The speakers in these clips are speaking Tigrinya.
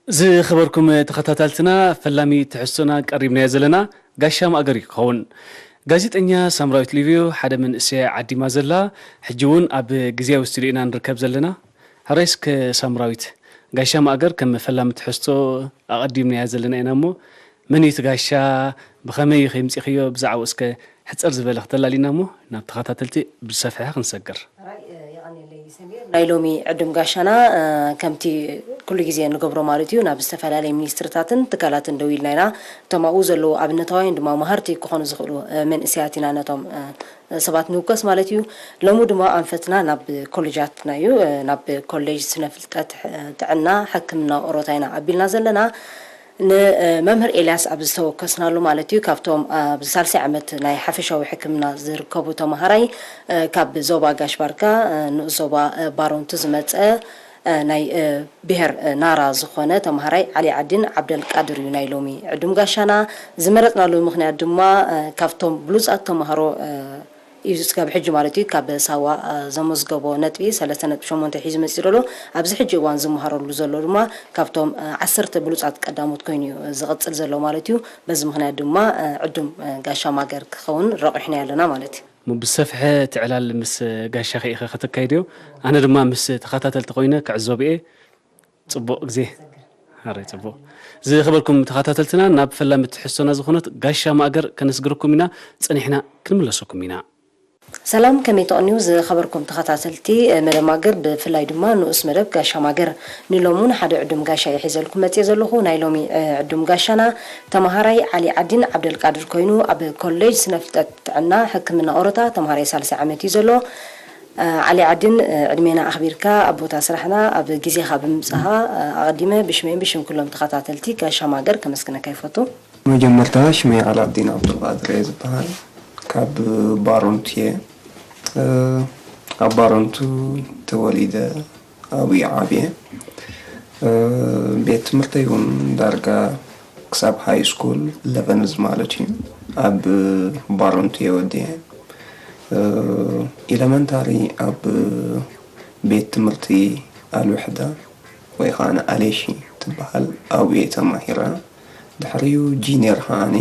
ዝኸበርኩም ተኸታታልትና፣ ፈላሚ ትሕዝቶና ቀሪብናዮ ዘለና ጋሻ ማእገር እዩ ክኸውን። ጋዜጠኛ ሳምራዊት ሊብዮ ሓደ መንእሰይ ዓዲማ ዘላ፣ ሕጂ እውን ኣብ ግዜያዊ ስቱዲዮ ኢና ንርከብ ዘለና። ሕራይ እስከ ሳምራዊት፣ ጋሻ ማእገር ከም ፈላሚ ትሕዝቶ ኣቐዲምናዮ ዘለና ኢና እሞ፣ መን እዩ እቲ ጋሻ? ብኸመይ እዩ ከይምፂእኽዮ? ብዛዕባኡ እስከ ሕፅር ዝበለ ክተላሊና እሞ ናብ ተኸታተልቲ ብዝሰፍሐ ክንሰግር። ሕራይ፣ እ፣ የቐንየለይ ሰሚር። ናይ ሎሚ ዕዱም ጋሻና፣ እ፣ ከምቲ ኩሉ ግዜ እንገብሮ ማለት እዩ፣ ናብ ዝተፈላለየ ሚኒስትርታትን ትካላትን ደዊልና ኢና። እቶም ኣብኡ ዘለዉ ኣብነታውያን ድማ መሃርቲ ክኾኑ ዝኽእሉ፣ እ፣ መንእሰያት ኢና ነቶም፣ እ፣ ሰባት ንውከስ ማለት እዩ። ሎሚ ድማ ኣንፈትና ናብ ኮሌጃትና እዩ። እ፣ ናብ ኮሌጅ ስነ ፍልጠት፣ እ፣ ጥዕና ሕክምና ኦሮታ ኢና ኣቢልና ዘለና። ንመምህር ኤልያስ ኣብ ዝተወከስናሉ ማለት እዩ፣ ካብቶም ኣብዚ ሳልሳይ ዓመት ናይ ሓፈሻዊ ሕክምና ዝርከቡ ተምሃራይ፣ እ፣ ካብ ዞባ ጋሽ ባርካ፣ እ፣ ንኡስ ዞባ፣ እ፣ ባሮንቱ ዝመጸ፣ እ፣ ናይ፣ እ፣ ብሄር፣ እ፣ ናራ ዝኾነ ተምሃራይ ዓሊ ዓዲን ዓብደልቃድር እዩ ናይ ሎሚ ዕዱም ጋሻና። ዝመረጽናሉ ምኽንያት ድማ፣ እ፣ ካብቶም ብሉጻት ተምሃሮ፣ እ፣ እዩ፣ ስጋብ ሕጂ ማለት እዩ፣ ካብ ሳዋ፣ እ፣ ዘመዝገቦ ነጥቢ ሰለስተ ነጥቢ ሸሞንተ ሒዙ መጺኡ ዘሎ። ኣብዚ ሕጂ እዋን ዝመሃረሉ ዘሎ ድማ ካብቶም፣ እ፣ ዓሰርተ ብሉጻት ቀዳሞት ኮይኑ እዩ፣ እ፣ ዝቕጽል ዘሎ ማለት እዩ። በዚ ምኽንያት ድማ፣ እ፣ ዕዱም፣ እ፣ ጋሻ ማገር ክኸውን ረቑሕና ኣለና ማለት እዩ። እሞ ብዝሰፍሐ እቲ ዕላል ምስ ጋሻ ከኢኸ ከተካይድዮ፣ ኣነ ድማ ምስ ተኸታተልቲ ኮይነ ክዕዘብ እየ። ጽቡቕ ግዜ። ኣረ ጽቡቕ። ዝኸበርኩም ተኸታተልትና፣ ናብ ፈላሚት ትሕዝቶና ዝኾነት ጋሻ ማእገር ከነስግረኩም ኢና፣ ጸኒሕና ክንምለሰኩም ኢና። ሰላም፣ ከመይ ትቕንዩ ዝኸበርኩም ተኸታተልቲ፣ እ፣ መደብ ማገር፣ ብፍላይ ድማ ንኡስ መደብ ጋሻ ማገር። ንሎሚ እውን ሓደ ዕዱም ጋሻ እየ ሒዘልኩም መጽየ ዘለኹ። ናይ ሎሚ፣ እ፣ ዕዱም ጋሻና ተመሃራይ ዓሊ ዓዲን ዓብደልቃድር ኮይኑ፣ ኣብ ኮሌጅ ስነ ፍልጠት ጥዕና ሕክምና ኦሮታ ተምሃራይ ሳልሳይ ዓመት እዩ ዘሎ። እ፣ ዓሊ ዓዲን፣ እ፣ ዕድሜና ኣኽቢርካ ኣብ ቦታ ስራሕና ኣብ ግዜኻ ብምምጻኻ፣ እ፣ ኣቐዲመ ብሽመይን ብሽም ኩሎም ተኸታተልቲ ጋሻ ማገር ከመስግነካ ይፈቱ። መጀመርታ ሽመይ ዓሊ ዓዲን ዓብዱልቃድር እየ ዝበሃል። ካብ ባሮንቱ እየ። እ፣ ኣብ ባሮንቱ ተወሊደ ኣብኡ ዓብየ። እ፣ ቤት ትምህርተይ እውን ዳርጋ ክሳብ ሃይ ስኩል ኢለቨንዝ ማለት እዩ ኣብ ባሮንቱ እየ ወዲየ። እ፣ ኢለመንታሪ ኣብ ቤት ትምህርቲ ኣልውሕዳ ወይ ከዓ ኣሌሺ ትበሃል ኣብኡ እየ ተማሂረ። ድሕሪኡ ጂኒየር ከዓኒ፣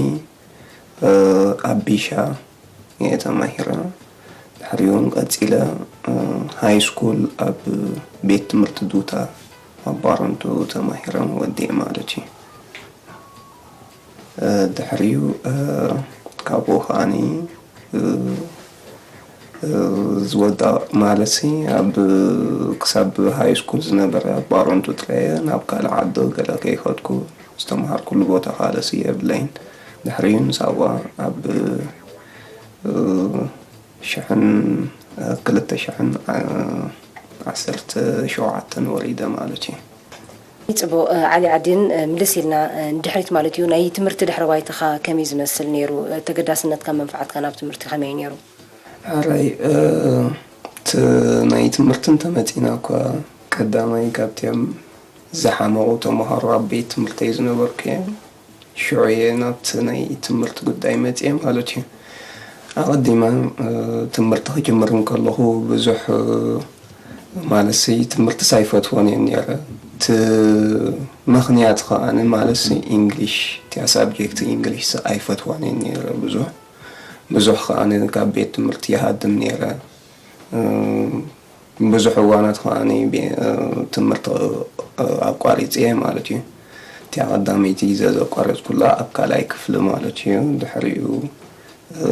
እ፣ ኣብ ቢሻ እየ ተማሂረ። ድሕሪኡ እውን ቀፂለ፣ እ፣ ሃይ ስኩል ኣብ ቤት ትምህርቲ ዱታ ኣብ ባረንቱ ተማሂረ ወዲኤ ማለት እዩ። እ፣ ድሕሪኡ፣ እ፣ ካብኡ ከዓኒ፣ እ፣ እ፣ ዝወዳ ማለትሲ ኣብ ክሳብ ሃይ ስኩል ዝነበረ ኣብ ባረንቱ ጥራየ፣ ናብ ካልእ ዓዲ ገለ ከይኸድኩ ዝተምሃርኩሉ ቦታ ካልእሲ የብለይን። ድሕሪኡ ንሳዋ ኣብ፣ እ፣ ሽሕን፣ እ፣ ክልተ ሽሕን፣ እ፣ ዓሰርተ ሸውዓተን ወሪደ ማለት እዩ። ጽቡቕ፣ እ፣ ዓሊ ዓዲን፣ እ፣ ምልስ ኢልና፣ እ፣ ንድሕሪት ማለት እዩ፣ ናይ ትምህርቲ ድሕረ ባይታኻ ከመይ ዝመስል ነይሩ? እ፣ ተገዳስነትካ መንፍዓትካ ናብ ትምህርቲ ከመይ ነይሩ? ሕራይ፣ እ፣ ት-፣ ናይ ትምህርቲ እንተመጺና እኳ ቀዳማይ ካብቲኦም ዝሓመቑ ተምሃሮ ኣብ ቤት ትምህርተይ ዝነበርኩ እየ። ሽዑ እየ ናብቲ ናይ ትምህርቲ ጉዳይ መጺኤ ማለት እዩ። ኣቐዲመ፣ እ፣ ትምህርቲ ክጅምር እንከለኹ ብዙሕ፣ እ፣ ማለትሲ ትምህርትስ ኣይፈትዎን እየ ነይረ። እቲ ምኽንያት ከኣ ማለትሲ ኢንግሊሽ፣ እቲኣ ሳብጀክት ኢንግሊሽስ ኣይፈትዋን እየ ነይረ ብዙሕ። ብዙሕ ከኣ ካብ ቤት ትምህርቲ ይሃድም ነይረ። እ፣ ብዙሕ እዋናት ከኣ ቤ-፣ እ፣ ትምህርቲ፣ እ፣ ኣቋሪጸ እየ ማለት እዩ። እቲኣ ቀዳመይቲ ግዜ ዘቋረጽኩላ ኣብ ካልኣይ ክፍሊ ማለት እዩ። ድሕሪኡ፣ እ፣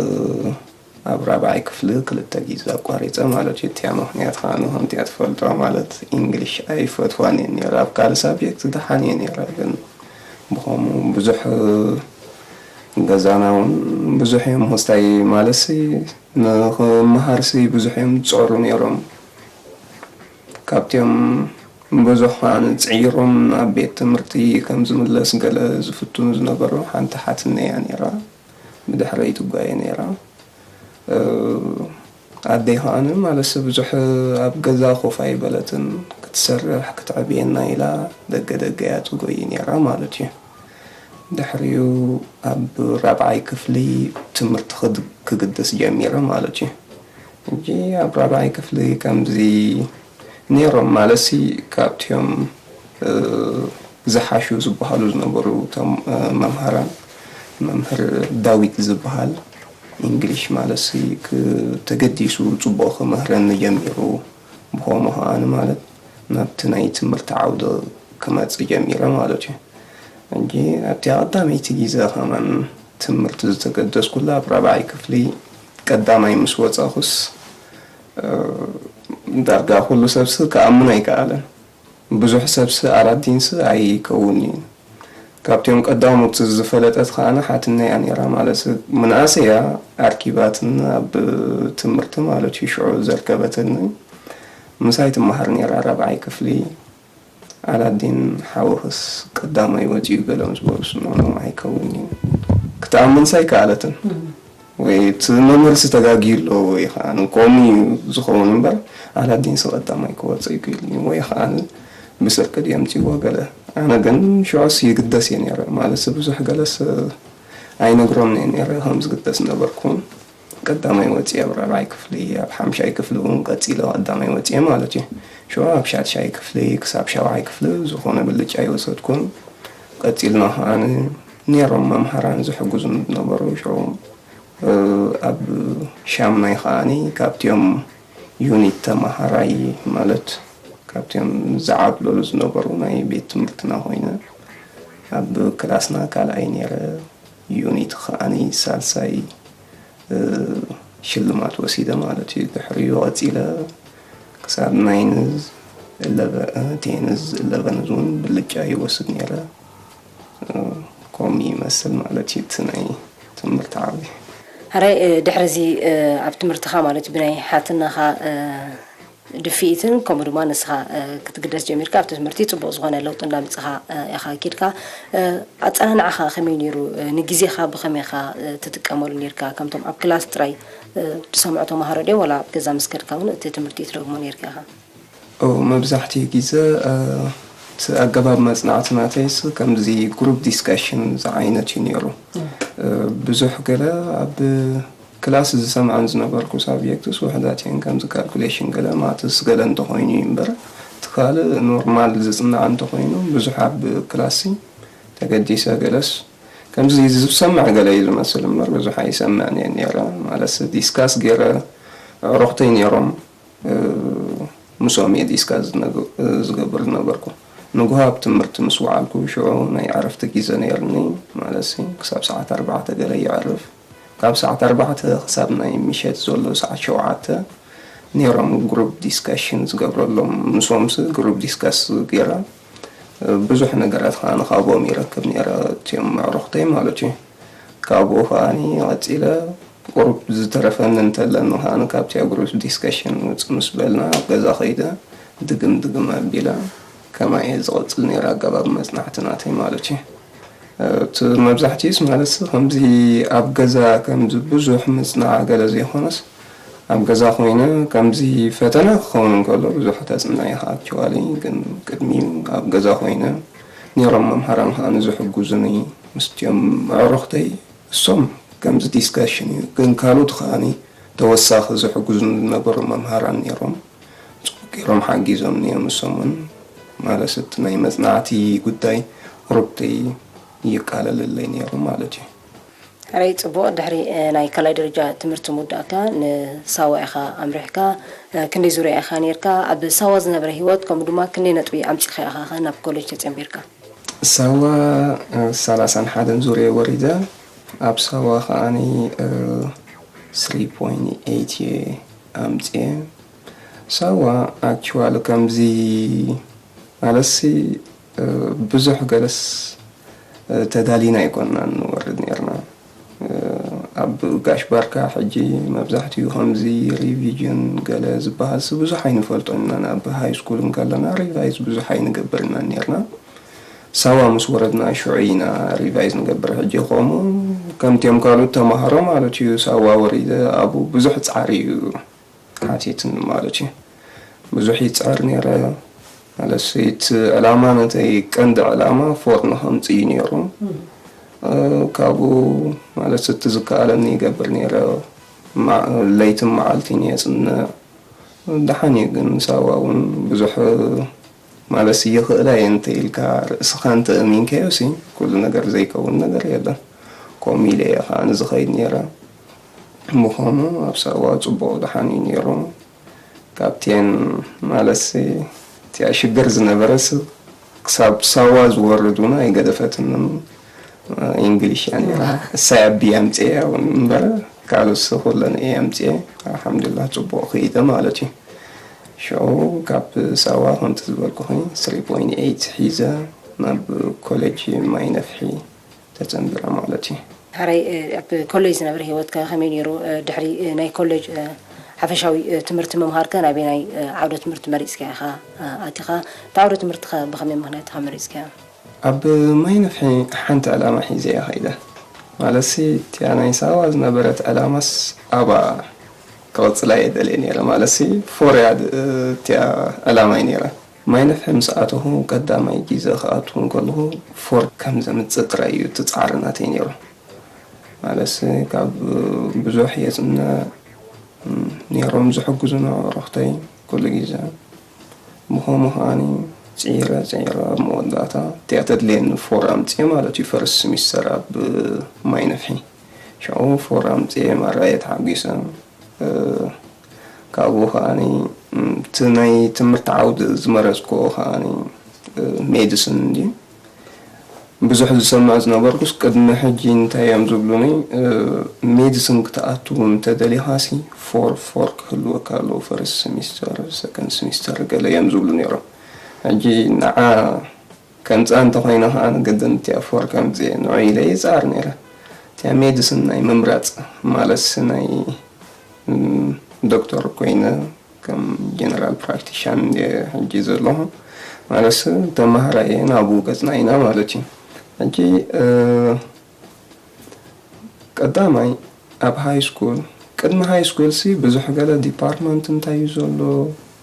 ኣብ ራብዓይ ክፍሊ ክልተ ግዜ ኣቋሪጸ ማለት እዩ። እቲኣ ምኽንያት ከኣ ከምቲኣ ትፈልጦ ማለት ኢንግሊሽ ኣይፈትዋን እየ ነይረ። ኣብ ካልእ ሳብጀክት ደሓን እየ ነይረ፣ ግን ብኸምኡ ብዙሕ ገዛና እውን ብዙሕ እዮም፣ ምስታይ ማለትሲ ንኽመሃርሲ ብዙሕ እዮም ዝጸሩ ነይሮም። ካብቲኦም ብዙሕ ከኣ ጽዒሮም ናብ ቤት ትምህርቲ ከም ዝምለስ ገለ ዝፍትኑ ዝነበሩ ሓንቲ ሓትነይ እያ ነይራ። ብድሕረይ ትጓየ ነይራ። እ፣ ኣደይ ከኣ ማለትሲ ብዙሕ ኣብ ገዛ ኮፍ ኣይበለትን፣ ክትሰርሕ ክትዕብየና ኢላ ደገ ደገ እያ ትጎይ ነይራ ማለት እዩ። ድሕሪኡ ኣብ ራብዓይ ክፍሊ ትምህርቲ ክድ-፣ ክግድስ ጀሚረ ማለት እዩ። ሕጂ ኣብ ራብዓይ ክፍሊ ከምዚ ነይሮም ማለትሲ ካብቲኦም፣ እ፣ ዝሓሹ ዝበሃሉ ዝነበሩ እቶም መምሃራን፣ መምህር ዳዊት ዝበሃል እንግሊሽ ማለት ሲ ተገዲሱ ጽቡቕ ክምህረኒ ጀሚሩ። ብኸምኡ ከኣ ማለት ናብቲ ናይ ትምህርቲ ዓውዲ ክመጽእ ጀሚረ ማለት እዩ። ሕጂ ኣብቲ ቀዳመይቲ ግዜ ከማን ትምህርቲ ዝተገደስኩላ ኣብ ራብዓይ ክፍሊ ቀዳማይ ምስ ወጻኹስ ዳርጋ ኩሉ ሰብሲ ክኣምን ኣይከኣለን። ብዙሕ ሰብሲ ኣላዲንሲ ኣይከውን እዩ። ካብቲኦም ቀዳሞት ዝፈለጠት ከኣ ሓትነያ ነይራ ማለት ምንኣሰያ ኣርኪባትን ኣብ ትምህርቲ ማለት እዩ ሽዑ ዘርከበትኒ። ምሳይ ትመሃር ነይራ ራብዓይ ክፍሊ። ኣላዲን ሓወኽስ ቀዳማይ ወፂኡ ገለ ምስ በሉስ ኖኖ ኣይከውን እዩ ክትኣምንስ ኣይከኣለትን። ወይ እቲ መምህርሲ ተጋግዩ ኣሎ ወይ ከዓ ከምኡ እዩ ዝኸውን እምበር ኣላዲንሲ ቀዳማይ ክወፅእ ይክእል እዩ ወይ ከዓ ብስርቂ ድዮም ፅዎ ገለ። ኣነ ግን ሽዑስ ይግደስ እየ ነይረ ማለት ብዙሕ ገለስ ኣይነግሮም እየ ነይረ ከም ዝግደስ ነበርኩ። ቀዳማይ ወፂ ኣብ ራብዓይ ክፍሊ ኣብ ሓምሻይ ክፍሊ እውን ቀፂለ ቀዳማይ ወፂ ማለት እዩ። ሽዑ ኣብ ሻድሻይ ክፍሊ ክሳብ ሻብዓይ ክፍሊ ዝኾነ ብልጫ ይወሰድኩን ቀፂልና ከዓኒ ነይሮም መምሃራን ዝሕግዙን ዝነበሩ ሽዑ ኣብ ሻምናይ ከዓኒ ካብቲኦም ዩኒት ተማሃራይ ማለት ካብቲኦም ዝዓብለሉ ዝነበሩ ናይ ቤት ትምህርትና ኮይነ ኣብ ክላስና ካልኣይ ነይረ። ዩኒት ከዓኒ ሳልሳይ ሽልማት ወሲደ ማለት እዩ። ድሕሪኡ ቀፂለ ክሳብ ናይንዝ ቴንዝ ኢለቨንዝ እውን ብልጫ ይወስድ ነይረ። ከምኡ ይመስል ማለት እዩ እቲ ናይ ትምህርቲ ዓውዲ። ሕራይ ድሕሪ እዚ ኣብ ትምህርትኻ ማለት ብናይ ሓትነኻ ድፍኢትን ከምኡ ድማ ንስኻ ክትግደስ ጀሚርካ ኣብቲ ትምህርቲ ፅቡቕ ዝኾነ ለውጢ እንዳምፅኻ ኢኻ ኪድካ። ኣፀናንዓኻ ከመይ ነይሩ? ንግዜኻ ብኸመይ ኢኻ ትጥቀመሉ ነይርካ? ከምቶም ኣብ ክላስ ጥራይ ትሰምዖ ተምሃሮ ድዮም ዋላ ኣብ ገዛ ምስ ከድካ እውን እቲ ትምህርቲ ትደግሞ ነይርካ ኢኻ? መብዛሕትኡ ግዜ እቲ ኣገባብ መፅናዕቲ ናተይስ ከምዚ ግሩፕ ዲስካሽን ዝዓይነት እዩ ነይሩ። ብዙሕ ገለ ኣብ ክላስ ዝሰምዐን ዝነበርኩ ሳብጀክትስ ውሕዳት እየን፣ ከምዚ ካልኩሌሽን ገለ ማትስ ገለ እንተኾይኑ እዩ እምበር፣ እቲ ካልእ ኖርማል ዝጽናዕ እንተኾይኑ ብዙሕ ኣብ ክላሲ ተገዲሰ ገለስ ከምዚ ዝሰምዕ ገለ እዩ ዝመስል እምበር ብዙሕ ኣይሰምዕን እየ ነይረ። ማለትሲ ዲስካስ ገይረ፣ ኣዕሩኽተይ ነይሮም ምስኦም እየ ዲስካስ ዝገብር ዝነበርኩ። ንጉሆ ኣብ ትምህርቲ ምስ ወዓልኩ ሽዑ ናይ ዕረፍቲ ግዜ ነይርኒ፣ ማለትሲ ክሳብ ሰዓት ኣርባዕተ ገለ የዕርፍ። ካብ ሰዓት ኣርባዕተ ክሳብ ናይ ምሸት ዘሎ ሰዓት ሸውዓተ ነይሮም ግሩፕ ዲስካሽን ዝገብረሎም። ምስኦምሲ ግሩፕ ዲስካስ ገይረ ብዙሕ ነገራት ከዓ ካብኦም ይረክብ ነይረ፣ እቲኦም ኣዕሩኽተይ ማለት እዩ። ካብኡ ከዓ ቀፂለ ቁሩብ ዝተረፈኒ እንተለኒ ከዓ ካብቲኣ ግሩፕ ዲስካሽን ውፅእ ምስ በልና ኣብ ገዛ ከይደ ድግም ድግም ኣቢለ ከማይ እየ ዝቐፅል ነይረ ኣገባብ መፅናዕቲ ናተይ ማለት እዩ። እቲ መብዛሕትኡስ ማለትሲ ከምዚ ኣብ ገዛ ከምዚ ብዙሕ ምፅናዕ ገለ ዘይኮነስ ኣብ ገዛ ኮይነ ከምዚ ፈተና ክኸውን እንከሎ ብዙሕ ተፅንዕ ኢኻ ኣክቹዋሊ ግን ቅድሚኡ ኣብ ገዛ ኮይነ ነይሮም መምሃራን ከዓ ንዝሕጉዙኒ ምስቲኦም ኣዕሩኽተይ እሶም ከምዚ ዲስካሽን እዩ ግን ካልኦት ከዓኒ ተወሳኺ ዝሕጉዙኒ ዝነበሩ መምሃራን ነይሮም። ጽቡቕ ገይሮም ሓጊዞምኒ እዮም እሶም እውን ማለት እቲ ናይ መጽናዕቲ ጉዳይ ቁሩብተይ ይቃለለለይ ነይሩ ማለት እዩ። ሕራይ ጽቡቕ ድሕሪ ናይ ካልኣይ ደረጃ ትምህርቲ ምውዳእካ ንሳዋ ኢኻ ኣምሪሕካ ክንደይ ዙርያ ኢኻ ነይርካ ኣብ ሳዋ ዝነበረ ሂወት ከምኡ ድማ ክንደይ ነጥቢ ኣምጺኻ ኢኻ ከ ናብ ኮሌጅ ተጸንቢርካ? ሳዋ ሰላሳን ሓደን ዙርየ ወሪደ ኣብ ሳዋ ከዓኒ ስሪ ፖይንት ኤይት እየ ኣምፅየ። ሳዋ ኣክቹዋሊ ከምዚ ማለትሲ ብዙሕ ገለስ ተዳሊና ኣይኮንናን ንወርድ ነርና። ኣብ ጋሽ ባርካ ሕጂ መብዛሕትኡ ከምዚ ሪቪዥን ገለ ዝበሃልሲ ብዙሕ ኣይንፈልጦን ኢና። ኣብ ሃይ ስኩል እንከለና ሪቫይዝ ብዙሕ ኣይንገብር ኢና ነርና። ሳዋ ምስ ወረድና ሽዑ ኢና ሪቫይዝ ንገብር። ሕጂ ከምኡ ከምቲኦም ካልኦት ተማሃሮ ማለት እዩ ሳዋ ወሪደ ኣብኡ ብዙሕ ፃዕሪ እዩ ሓቲትኒ ማለት እዩ። ብዙሕ ይፅዕር ነይረ ማለት እቲ ዕላማ ነተይ ቀንዲ ዕላማ ፎር ንከምፅእ እዩ ነይሩ። ካብኡ ማለት እቲ ዝከኣለኒ ይገብር ነይረ። ለይትን መዓልትን እየ ፅንዕ። ደሓን እዩ ግን ሳዋ እውን ብዙሕ ማለት ይኽእላ እየ እንተ ኢልካ ርእስኻ እንተ እሚንካዮ ሲ ኩሉ ነገር ዘይከውን ነገር የለን። ከምኡ ኢለ እየ ከዓ ንዝኸይድ ነይረ። ምዃኑ ኣብ ሳዋ ጽቡቕ ደሓን እዩ ነይሩ። ካብቴን ማለት እቲኣ ሽግር ዝነበረስ ክሳብ ሳዋ ዝወርድ እውን ኣይገደፈትንን። ኢንግሊሽ እያ ነይራ። እሳ እያ ብያ ኣምፅያ እውን እምበር ካልኦስ ኩለን እየ ኣምፅየ። ኣልሓምዱላ ጽቡቕ ክኢደ ማለት እዩ። ሽዑ ካብ ሳዋ ከምቲ ዝበልኩኺ ስሪ ፖይንት ኤይት ሒዘ ናብ ኮሌጅ ማይ ነፍሒ ተጸንቢረ ማለት እዩ። ሕራይ ኣብ ኮሌጅ ዝነበረ ህይወትካ ከመይ ነይሩ? ድሕሪ ናይ ኮሌጅ ሓፈሻዊ ትምህርቲ ምምሃርከ ናበይ ናይ ዓውደ ትምህርቲ መሪፅካ ኢኻ ኣቲኻ? እቲ ዓውደ ትምህርትኻ ብኸመይ ምኽንያት ኢኻ መሪፅካ? ኣብ ማይ ነፍሒ ሓንቲ ዕላማ ሒዘ እየ ኸይደ። ማለትሲ እቲያ ናይ ሳዋ ዝነበረት ዕላማስ ኣብኣ ክቕፅላ እየ ደልየ ነይረ። ማለትሲ ፎርያ እቲያ ዕላማይ ነይረ። ማይ ነፍሒ ምስ ኣተኹ ቀዳማይ ግዜ ክኣቱ እንከለኹ ፎር ከም ዘምፅእ ጥራይ እዩ እቲ ፃዕሪ ናተይ ነይሩ። ማለትሲ ካብ ብዙሕ የፅንዕ ነይሮም ዝሕግዙና ኣዕሩኽተይ ኩሉ ግዜ። ብኸምኡ ከዓኒ ፅዒረ ፅዒረ ኣብ መወዳእታ እቲኣ ተድልየኒ ፎር ኣምፅየ ማለት እዩ። ፈርስት ስሚስተር ኣብ ማይ ነፍሒ ሽዑ ፎር ኣምፅየ ማራ እየ ተሓጒሰ። ካብኡ ከዓኒ እቲ ናይ ትምህርቲ ዓውዲ ዝመረፅክዎ ከዓኒ ሜዲስን እንድዩ። ብዙሕ ዝሰምዕ ዝነበርኩስ ቅድሚ ሕጂ እንታይ እዮም ዝብሉኒ፣ ሜዲስን ክትኣቱ እንተደሊኻሲ ፎር ፎር ክህልወካ ኣለዎ ፈርስት ስሚስተር ሰከንድ ስሚስተር ገለ እዮም ዝብሉ ነይሮም። ሕጂ ንዓ ከምፅኣ እንተኾይነ ከዓ ንግድን እቲኣ ፎር ከምፅእ ንዑ ኢለ ይፅዓር ነይረ። እቲኣ ሜዲስን ናይ ምምራፅ ማለትሲ ናይ ዶክተር ኮይነ ከም ጀነራል ፕራክቲሻን እየ ሕጂ ዘለኹ። ማለት ተማሃራይ እየ ናብኡ ገፅና ኢና ማለት እዩ። ሕጂ ቀዳማይ ኣብ ሃይ ስኩል ቅድሚ ሃይ ስኩል ሲ ብዙሕ ገለ ዲፓርትመንት እንታይ እዩ ዘሎ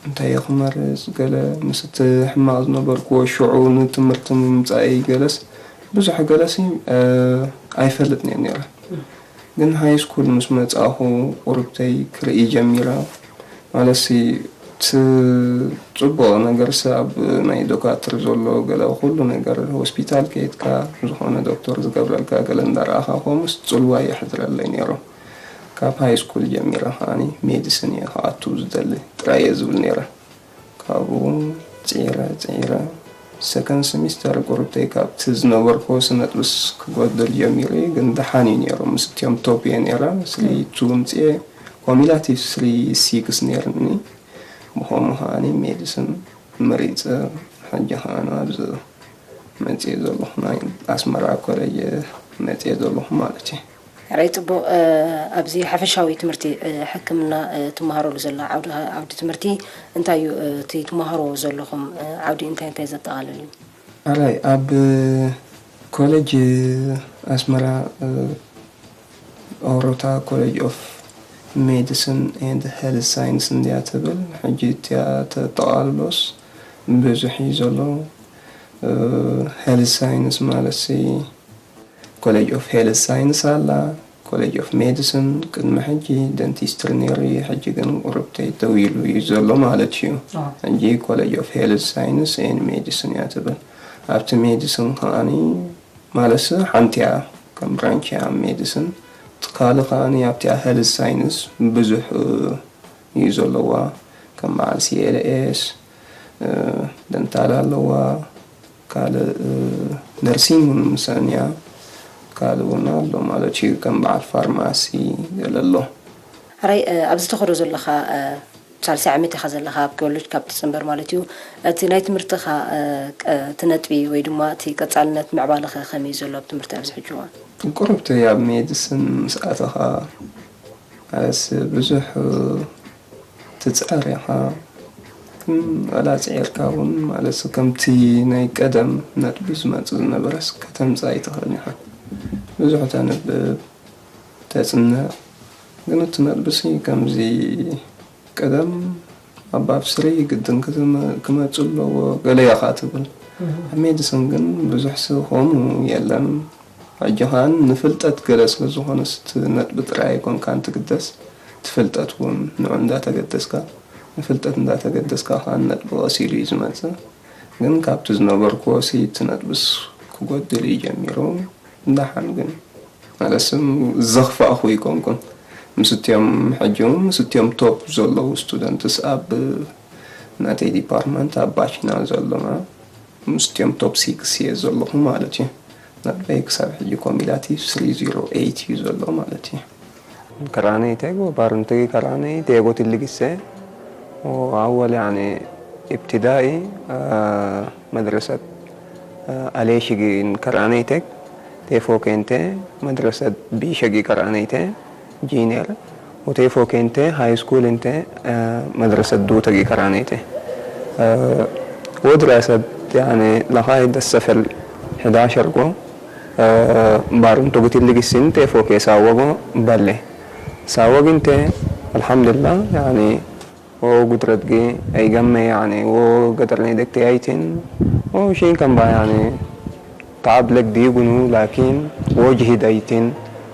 እንታይ እየ ክመርፅ ገለ ምስ እቲ ሕማቕ ዝነበርክዎ ሽዑ ንትምህርቲ ምምፃእይ ገለስ ብዙሕ ገለሲ ኣይፈልጥን እየ ነይረ። ግን ሃይ ስኩል ምስ መጻኹ ቁርብተይ ክርኢ ጀሚረ። ማለትሲ እቲ ጽቡቕ ነገርሲ ኣብ ናይ ዶካትር ዘሎ ገለ ኩሉ ነገር ሆስፒታል ከይድካ ዝኾነ ዶክተር ዝገብረልካ ገለ እንዳረኣኻ ከምኡስ ጽልዋ የሕድረለይ ነይሩ። ካብ ሃይ ስኩል ጀሚረ ከዓኒ ሜዲስን እየ ክኣቱ ዝደሊ ጥራይ እየ ዝብል ነይረ። ካብኡ ጽዒረ ጽዒረ ሰከንድ ሰሚስተር ቁርብተይ ካብቲ ዝነበርክዎ ስነጥብስ ክጎድል ጀሚሩ እዩ፣ ግን ደሓን እዩ ነይሩ። ምስ እትዮም ቶፕ እየ ነይረ፣ ስሪ ቱ ምጽኤ ኮሚላቲቭ ስሪ ሲክስ ነይርኒ። ብኸምኡ ከዓኒ ሜዲስን መሪጸ ሕጂ ከዓኒ ኣብዚ መጽኤ ዘለኹ ናይ ኣስመራ ኮሌጅ መጽኤ ዘለኹ ማለት እዩ። ሕራይ ጽቡቕ። ኣብዚ ሓፈሻዊ ትምህርቲ ሕክምና ትመሃረሉ ዘላ ዓውዲ ዓውዲ ትምህርቲ እንታይ እዩ? እቲ ትመሃርዎ ዘለኹም ዓውዲ እንታይ እንታይ ዘጠቓልል እዩ? ሕራይ ኣብ ኮሌጅ ኣስመራ ኦሮታ ኮሌጅ ኦፍ ሜዲሲን ኤንድ ሄልዝ ሳይንስ እንድያ ትብል። ሕጂ እቲያ ተጠቓልሎስ ብዙሕ እዩ ዘሎ። ሄልዝ ሳይንስ ማለትሲ ኮሌጅ ኦፍ ሄልዝ ሳይንስ ኣላ፣ ኮሌጅ ኦፍ ሜዲሲን ቅድሚ ሕጂ ደንቲስትሪ ነይሩ እዩ፣ ሕጂ ግን ቁርብተይ ደው ኢሉ እዩ ዘሎ ማለት እዩ። ሕጂ ኮሌጅ ኦፍ ሄልዝ ሳይንስ ኤን ሜዲሲን እያ ትብል። ኣብቲ ሜዲሲን ከዓኒ ማለትሲ ሓንቲ እያ ከም ብራንች እያ ሜዲሲን። እቲ ካልእ ከዓኒ ኣብቲኣ ሄልዝ ሳይንስ ብዙሕ እዩ ዘለዋ፣ ከም በዓል ሲ ኤል ኤስ፣ ደንታል ኣለዋ፣ ካልእ ነርሲንግ እውን ምስኣን እያ። ካልእ እውን ኣሎ ማለት እዩ፣ ከም በዓል ፋርማሲ ገለ ኣሎ። ሕራይ ኣብዚ ተኸዶ ዘለኻ ሳልሳይ ዓመት ኢኻ ዘለኻ ኣብ ኮሌጅ ካብ ትፅንበር ማለት እዩ። እቲ ናይ ትምህርትኻ እቲ ነጥቢ ወይ ድማ እቲ ቀፃልነት ምዕባለኸ ከመይ እዩ ዘሎ ኣብ ትምህርቲ ኣብዚ ሕጂ እዋን? ቁሩብ እቲ ኣብ ሜዲስን ምስ ኣተኻ ማለት ብዙሕ ትፅዕር ኢኻ፣ ግን ዋላ ፅዒርካ እውን ማለት ከምቲ ናይ ቀደም ነጥቢ ዝመፅእ ዝነበረስ ከተምፅእ ኣይትኽእልን ኢኻ። ብዙሕ ተንብብ፣ ተፅንዕ፣ ግን እቲ ነጥብሲ ከምዚ ቀደም ኣባብ ስሪ ግድን ክመፅእ ኣለዎ ገለ ኢኻ ትብል። ኣብ ሜዲስን ግን ብዙሕ ሲ ከምኡ የለን። ሕጂ ኸኣ ንፍልጠት ገለ ስለ ዝኾነስ እቲ ነጥቢ ጥራይ ኣይኮንካን ትግደስ፣ እቲ ፍልጠት እውን ንዑ እንዳተገደስካ፣ ንፍልጠት እንዳተገደስካ ኸኣ ነጥቢ ቀስ ኢሉ እዩ ዝመጽእ። ግን ካብቲ ዝነበርኩዎ ሲ እቲ ነጥብስ ክጎድል እዩ ጀሚሩ። ደሓን ግን ማለትስ ዘኽፋእኹ ኣይኮንኩን። ምስ እትዮም ሕጂ እውን ምስ እትዮም ቶፕ ዘለዉ ስቱደንትስ ኣብ ናተይ ዲፓርትመንት ኣብ ባችና ዘሎና ምስ እትዮም ቶፕ ሲክስ እየ ዘለኹ ማለት እዩ። ናበይ ክሳብ ሕጂ ኮሚላቲቭ ስሪ ዜሮ ኤይት እዩ ዘሎ ማለት እዩ። Kar'anayte go barunte kar'anayte go tilligisse. O awwal yani ibtida'i madrasat aleshigi kar'anayte, tefo kente madrasat bishagi kar'anayte, junior. O tefo kente high school inte madrasat dutagi kar'anayte. Wodrasat yani lahayd safel hidashar go barunte go tilligissin tefo ke sawago balle. Sawaginte alhamdulillah yani o gudratgi ay gamme yani o gadarnay dekte aytin o shin kan ba yani taab lek digunu lakin o jihid aytin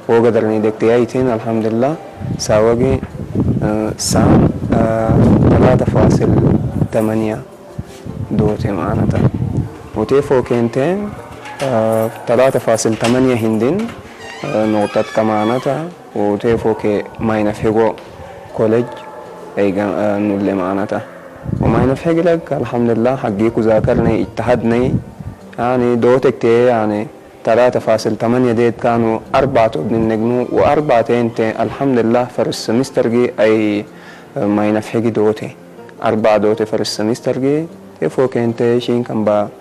o gadarnay dekte aytin alhamdulillah. Sawagi sam talata fasil tamaniya dote maanata. Utefo kente talata fasil tamaniya hindin nuqtat kamanata. Utefo ke mayna fego college ay nulle maanata. Wa mayna fegilak alhamdulillah haggiku zakarnay ijtahadnay yani dotekte yani talata fasil tamaniya det kanu arbato bnin negnu wa arbate ente alhamdulillah first semester gi ay mayna fegi dote. Arba dote first semester gi tefo kente shin kan ba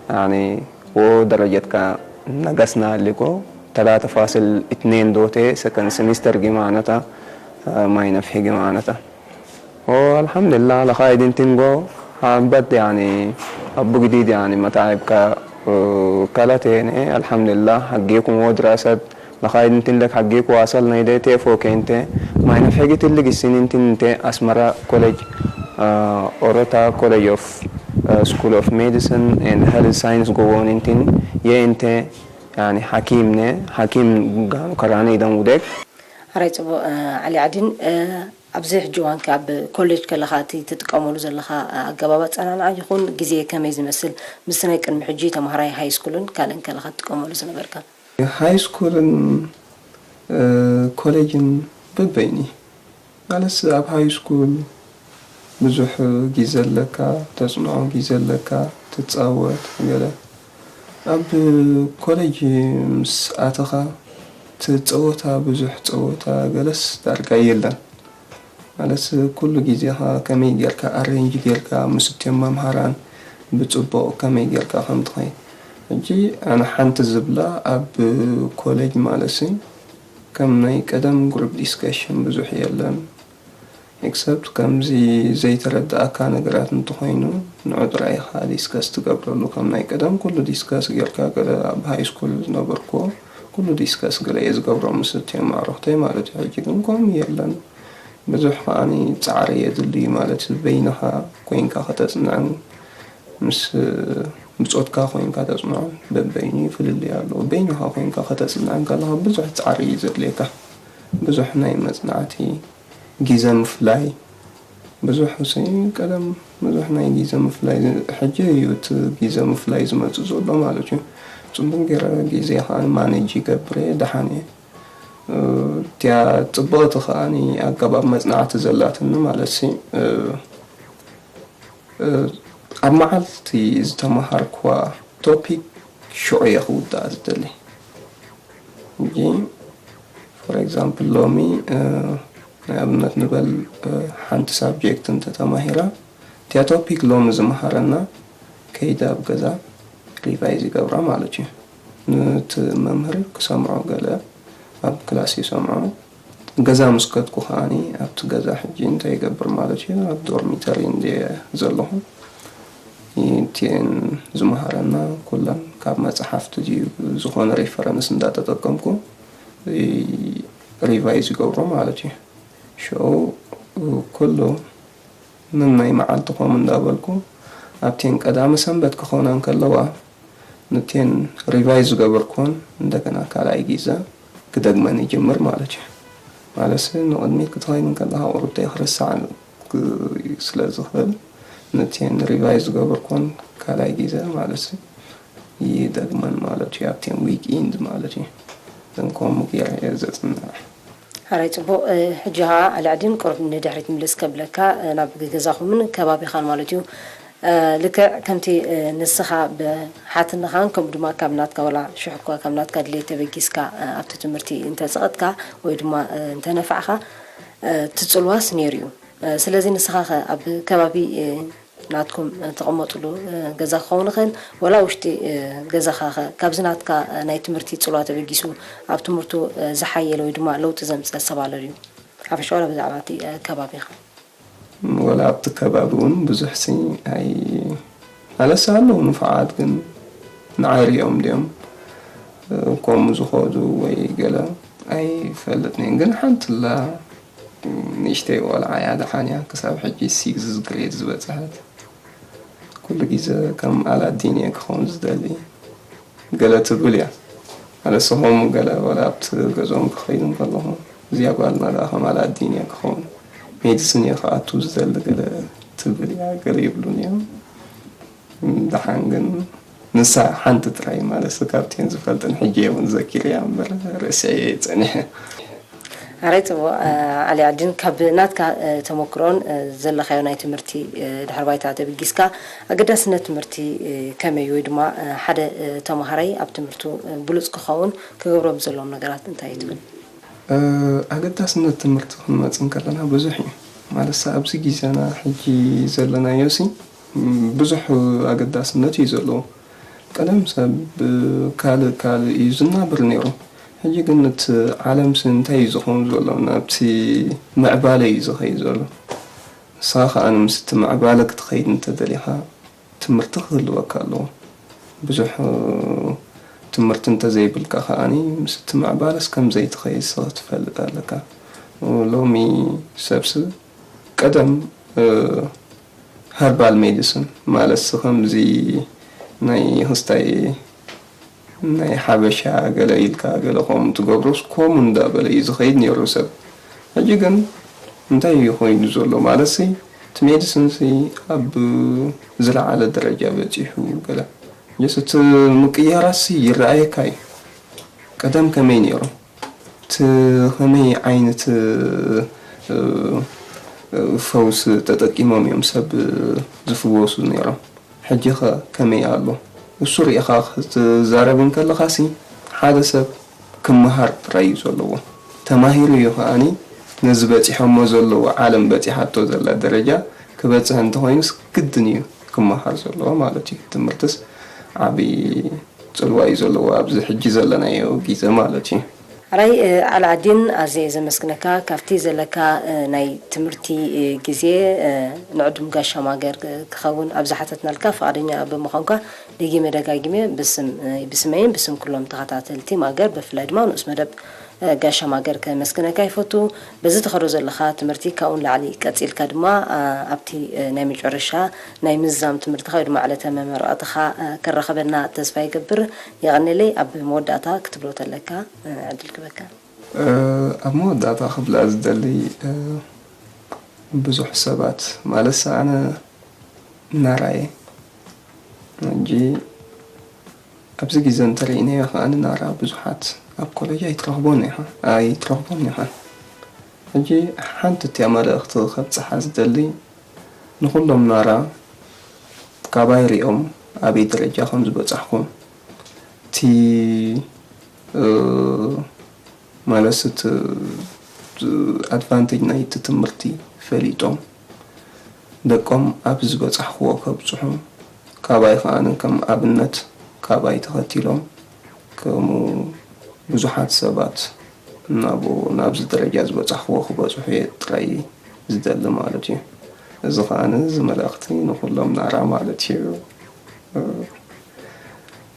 yani o darajat ka nagasna liko talata fasil itnen dote second semester gi maanata mayna fegi maanata. O alhamdulillah la khaydin tingo ha bad yani abu gidid yani mataib ka kalatene alhamdulillah haggiku o drasat la khaydin tin lek haggiku asal nayde tefo kente mayna fegi tillig sinin tinte Asmara College, Orota College of School of Medicine and Health Science gowon intin ye inte yani hakim ne hakim ganu karane idan udek. Haray ጽቡቕ ዓሊ ዓዲን ኣብዚ ሕጂ እዋን ከ ኣብ ኮሌጅ ከለኻ እቲ ትጥቀመሉ ዘለኻ ኣገባብ ኣጸናንዓ ይኹን ግዜ ከመይ ዝመስል ምስቲ ናይ ቅድሚ ሕጂ ተምሃራይ ሃይ ስኩልን ካልእን ከለኻ ትጥቀመሉ ዝነበርካ? ሃይ ስኩልን ኮሌጅን በበይኒ ማለትስ ኣብ ሃይ ስኩል ብዙሕ ግዜ ኣለካ፣ ተጽንዖ ግዜ ኣለካ፣ ትጻወት ገለ። ኣብ ኮሌጅ ምስ ኣተኻ እቲ ጸወታ ብዙሕ ጸወታ ገለስ ዳርጋ የለን። ማለት ኩሉ ግዜኻ ከመይ ጌርካ ኣሬንጅ ጌርካ ምስ እትዮም መምሃራን ብጽቡቕ ከመይ ጌርካ ከም ትኸይድ። ሕጂ ኣነ ሓንቲ ዝብላ ኣብ ኮሌጅ ማለትሲ ከም ናይ ቀደም ግሩፕ ዲስከሽን ብዙሕ የለን። ኤክሰፕት ከምዚ ዘይተረድኣካ ነገራት እንተኾይኑ ንዑ ጥራይ ኢኻ ዲስከስ ትገብረሉ። ከም ናይ ቀደም ኩሉ ዲስከስ ጌርካ ገለ ኣብ ሃይ ስኩል ዝነበርኩዎ ኩሉ ዲስከስ ገለ እየ ዝገብሮ ምስ እትዮም ኣዕሩኽተይ ማለት እዩ። ሕጂ ግን ከምኡ የለን። ብዙሕ ከዓኒ ጻዕሪ የድሊ ማለት እዩ። በይንኻ ኮይንካ ከተጽንዕን ምስ ብጾትካ ኮይንካ ተጽንዖን በበይኑ ፍልልይ ኣለዎ። በይንኻ ኮይንካ ከተጽንዕን ከለኻ ብዙሕ ጻዕሪ እዩ ዘድልየካ። ብዙሕ ናይ መጽናዕቲ ግዜ ምፍላይ ብዙሕ ሲ ቀደም ብዙሕ ናይ ግዜ ምፍላይ ሕጂ እዩ እቲ ግዜ ምፍላይ ዝመጽእ ዘሎ ማለት እዩ። ጽቡቕ ገይረ ግዜ ከኣ ማኔጅ ይገብር እየ ደሓን እየ። እቲያ ጽብቕቲ ከኣ ኣገባብ መጽናዕቲ ዘላትኒ ማለት ሲ ኣብ መዓልቲ ዝተመሃርክዋ ቶፒክ ሽዑ እየ ክውድኣ ዝደሊ። ሕጂ ፎር ኤግዛምፕል ሎሚ ንኣብነት ንበል ሓንቲ ሳብጀክት እንተተማሂራ እቲያ ቶፒክ ሎሚ ዝመሃረና ከይደ ኣብ ገዛ ሪቫይዝ ይገብራ ማለት እዩ። ነቲ መምህር ክሰምዖ ገለ ኣብ ክላስ ይሰምዖ። ገዛ ምስ ከድኩ ከዓኒ ኣብቲ ገዛ ሕጂ እንታይ ይገብር ማለት እዩ? ኣብ ዶርሚተሪ እንድየ ዘለኹ። እቲኤን ዝመሃረና ኩለን ካብ መጽሓፍቲ ድዩ ዝኾነ ሪፈረንስ እንዳተጠቀምኩ ሪቫይዝ ይገብሮ ማለት እዩ። ሽዑ ኩሉ ነናይ መዓልቲ ከምኡ እንዳበልኩ ኣብቲኤን ቀዳመ ሰንበት ክኾና እንከለዋ ነቲኤን ሪቫይዝ ዝገበርኩወን እንደገና ካልኣይ ግዜ ክደግመን ይጅምር ማለት እዩ። ማለትሲ ንቕድሚት ክትኸይድ እንከለኻ ቁሩብተይ ክርሳዕ ስለ ዝኽእል ነቲን ሪቫይዝ ዝገበርኩን ካልኣይ ግዜ ማለት ይደግመን ማለት እዩ ኣብቲን ዊክ ኢንድ ማለት እዩ። ከምኡ ገይረ እየ ዘፅንዕ። ሕራይ ፅቡቕ። ሕጂ ኸዓ ኣልዕዲን ቁሩብ ንድሕሪት ምልስ ከብለካ ናብ ገዛኹምን ከባቢኻን ማለት እዩ። ልክዕ ከምቲ ንስኻ ብሓትንኻን ከምኡ ድማ ካብ ናትካ ዋላ ሽሕ እኳ ካብ ናትካ ድሌት ተበጊስካ ኣብቲ ትምህርቲ እንተፀቐጥካ ወይ ድማ እንተነፋዕኻ እቲ ፅልዋስ ነይሩ እዩ። ስለዚ ንስኻ ኸ ኣብ ከባቢ ናትኩም ትቕመጥሉ ገዛ ክኸውን ይኽእል፣ ወላ ውሽጢ ገዛኻ ኸ ካብዚ ናትካ ናይ ትምህርቲ ፅልዋ ተበጊሱ ኣብ ትምህርቱ ዝሓየለ ወይ ድማ ለውጢ ዘምፀ ሰብ ኣሎ ድዩ? ሓፈሻ ዋላ ብዛዕባ እቲ ከባቢኻ። ወላ ኣብቲ ከባቢ እውን ብዙሕ ሲ ኣይ ኣለሳ ኣለዉ ንፉዓት ግን ንዓይ ሪኦም ድዮም ከምኡ ዝኸዱ ወይ ገለ ኣይፈልጥን እየ። ግን ሓንቲ ኣላ ንእሽተይ ቆልዓ እያ ደሓን እያ ክሳብ ሕጂ ሲክስ ግሬድ ዝበፅሐት። ኩሉ ግዜ ከም ኣላዲን እየ ክኸውን ዝደሊ ገለ ትብል እያ። ኣነስ ከምኡ ገለ ወላ ኣብቲ ገዝኦም ክኸይድ እንከለኹ እዚኣ ጓልና ደኣ ከም ኣላዲን እየ ክኸውን ሜዲስን እየ ክኣቱ ዝደሊ ገለ ትብል እያ ገለ ይብሉኒ እዮም። ደሓን ግን ንሳ ሓንቲ ጥራይ ማለት ካብተን ዝፈልጥን ሕጂ እውን ዘኪረያ እምበር ርእሰይ ጸኒሐ። ኣረይ ጽቡቕ። ኣሊ ዓዲን ካብ ናትካ ተመክሮን ዘለኻዮ ናይ ትምህርቲ ድሕሪ ባይታ ተበጊስካ ኣገዳስነት ትምህርቲ ከመይ ወይ ድማ ሓደ ተማሃራይ ኣብ ትምህርቱ ብሉጽ ክኸውን ክገብሮም ዘለዎም ነገራት እንታይ እዩ ትብል? ኣገዳስነት ትምህርቲ ክንመጽእ እንከለና ብዙሕ እዩ። ማለትሲ ኣብዚ ግዜና ሕጂ ዘለናዮ ሲ ብዙሕ ኣገዳስነት እዩ ዘለዎ። ቀደም ሰብ ካልእ ካልእ እዩ ዝናበር ነይሩ። ሕጂ ግን እቲ ዓለምሲ እንታይ እዩ ዝኸውን ዘሎ? ናብቲ ምዕባለ እዩ ዝኸይድ ዘሎ። ንስኻ ከኣ ምስቲ ምዕባለ ክትኸይድ እንተደሊኻ ትምህርቲ ክህልወካ ኣለዎ። ብዙሕ ትምህርቲ እንተዘይብልካ ከኣ ምስቲ ምዕባለስ ከም ዘይትኸይድ ንስኻ ትፈልጥ ኣለካ። ሎሚ ሰብሲ ቀደም ሀርባል ሜዲስን ማለት ከምዚ ናይ ክስታይ ናይ ሓበሻ ገለ ኢልካ ገለ ከምኡ ትገብሮስ ከምኡ እንዳበለ እዩ ዝኸይድ ነይሩ ሰብ። ሕጂ ግን እንታይ እዩ ኮይኑ ዘሎ ማለትሲ እቲ ሜዲስንሲ ኣብ ዝለዓለ ደረጃ በፂሑ ገለ ጀስ እቲ ምቅያራትሲ ይረኣየካ እዩ። ቀደም ከመይ ነይሩ እቲ ከመይ ዓይነት ፈውስ ተጠቂሞም እዮም ሰብ ዝፍወሱ ነይሮም? ሕጂ ኸ ከመይ ኣሎ? እሱ ርኢኻ ክትዛረብ እንከለኻሲ ሓደ ሰብ ክመሃር ጥራይ እዩ ዘለዎ። ተማሂሩ እዩ ከኣኒ ነዚ በጺሖሞ ዘለዉ ዓለም በጺሓቶ ዘላ ደረጃ ክበጽሕ እንተኾይኑስ ግድን እዩ ክመሃር ዘለዎ ማለት እዩ። ትምህርትስ ዓቢ ጽልዋ እዩ ዘለዎ ኣብዚ ሕጂ ዘለናዮ ግዜ ማለት እዩ። ሕራይ ኣልዓዲን ኣዝየ ዘመስግነካ ካብቲ ዘለካ ናይ ትምህርቲ ግዜ ንዕዱም ጋሻ ማገር ክኸውን ኣብ ዝሓተትናልካ ፍቓደኛ ብምዃንካ ደጊመ ደጋጊመ ብስም ብስመይን ብስም ኩሎም ተኸታተልቲ ማገር ብፍላይ ድማ ንኡስ መደብ ጋሻ ማገር ከመስግነካ ይፈቱ። በዚ ትኸዶ ዘለኻ ትምህርቲ ካብኡ ንላዕሊ ቀጺልካ ድማ ኣብቲ ናይ መጨረሻ ናይ ምዝዛም ትምህርትኻ ወይ ድማ ዕለተ መመረቕትኻ ክራኸበና ተስፋ ይገብር። የቐንየለይ። ኣብ መወዳእታ ክትብሎ ተለካ ዕድል ክበካ። ኣብ መወዳእታ ክብላ ዝደሊ ብዙሕ ሰባት ማለት ኣነ ናራየ እንጂ ኣብዚ ግዜ እንተሪእናዮ ከኣ ናራ ብዙሓት ኣብ ኮለጅ ኣይትረኽቦን ኢኻ ኣይትረኽቦን ኢኻ። ሕጂ ሓንቲ እቲያ መልእኽቲ ከብጽሓ ዝደሊ ንኹሎም ናራ ካባይ ሪኦም ኣበይ ደረጃ ከም ዝበጻሕኩ እቲ ማለት እቲ ኣድቫንቴጅ ናይቲ ትምህርቲ ፈሊጦም ደቆም ኣብ ዝበጻሕክዎ ከብጽሑ ካባይ ከኣ ከም ኣብነት ካባይ ተኸቲሎም ከምኡ ብዙሓት ሰባት ናብኡ ናብዚ ደረጃ ዝበጻሕክዎ ክበጽሑ እየ ጥራይ ዝደሊ ማለት እዩ። እዚ ከኣ እዚ መልእኽቲ ንኹሎም ናራ ማለት እዩ።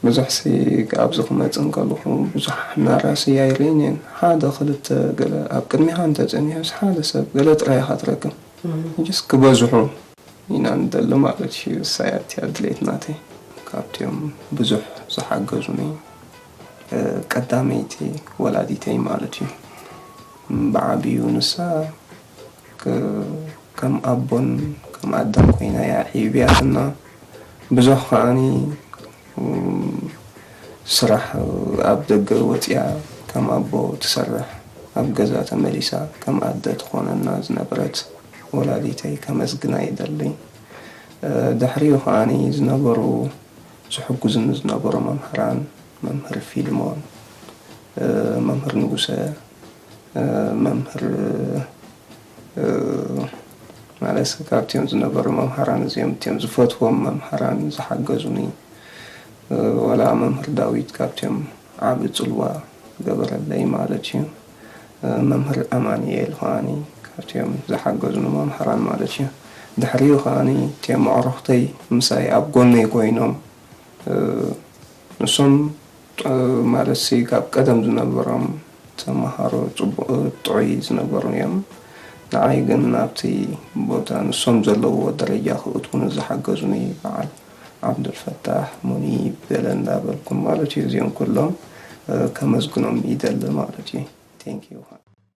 ብዙሕ ሲ ኣብዚ ክመጽእ እንከለኹ ብዙሕ ናራ ሲ ኣይርእን እየን። ሓደ ክልተ ገለ ኣብ ቅድሚኻ እንተጸኒሑስ ሓደ ሰብ ገለ ጥራይ ኢኻ ትረክብ። ሕጂስ ክበዝሑ ኢና ንደሊ ማለት እዩ። እሳያ እቲያ ድሌት ናተይ ካብቲኦም ብዙሕ ዝሓገዙኒ ቀዳመይቲ ወላዲተይ ማለት እዩ። ብዓብዩ ንሳ ከም ኣቦን ከም ኣደ ኮይና እያ ዒብያትና። ብዙሕ ከዓኒ ስራሕ ኣብ ደገ ወፂኣ ከም ኣቦ ትሰርሕ፣ ኣብ ገዛ ተመሊሳ ከም ኣደ ትኾነና ዝነበረት ወላዲተይ ከመስግና ይደሊ። ድሕሪኡ ከዓኒ ዝነበሩ፣ ዝሕግዙኒ ዝነበሩ መምሃራን፣ መምህር ፊልሞን፣ መምህር ንጉሰ፣ መምህር ማለት ካብቲኦም ዝነበሩ መምሃራን እዚኦም እቲኦም ዝፈትዎም መምሃራን ዝሓገዙኒ፣ ዋላ መምህር ዳዊት ካብቲኦም ዓቢ ጽልዋ ገበረለይ ማለት እዩ። መምህር ኣማንኤል ከዓኒ ካብቲኦም ዝሓገዙኒ መምሃራን ማለት እዩ። ድሕሪኡ ከዓኒ እቲኦም ኣዕሩኽተይ ምሳይ ኣብ ጎነይ ኮይኖም፣ ንሶም ማለት ሲ ካብ ቀደም ዝነበሮም ተምሃሮ ጽቡቕ ጥዑይ ዝነበሩ እዮም። ንዓይ ግን ናብቲ ቦታ ንሶም ዘለውዎ ደረጃ ክእትውኒ ዝሓገዙኒ በዓል ዓብዱልፈታሕ፣ ሙኒብ ገለ እንዳበልኩም ማለት እዩ። እዚኦም ኩሎም ከመስግኖም ይደሊ ማለት እዩ። Thank you።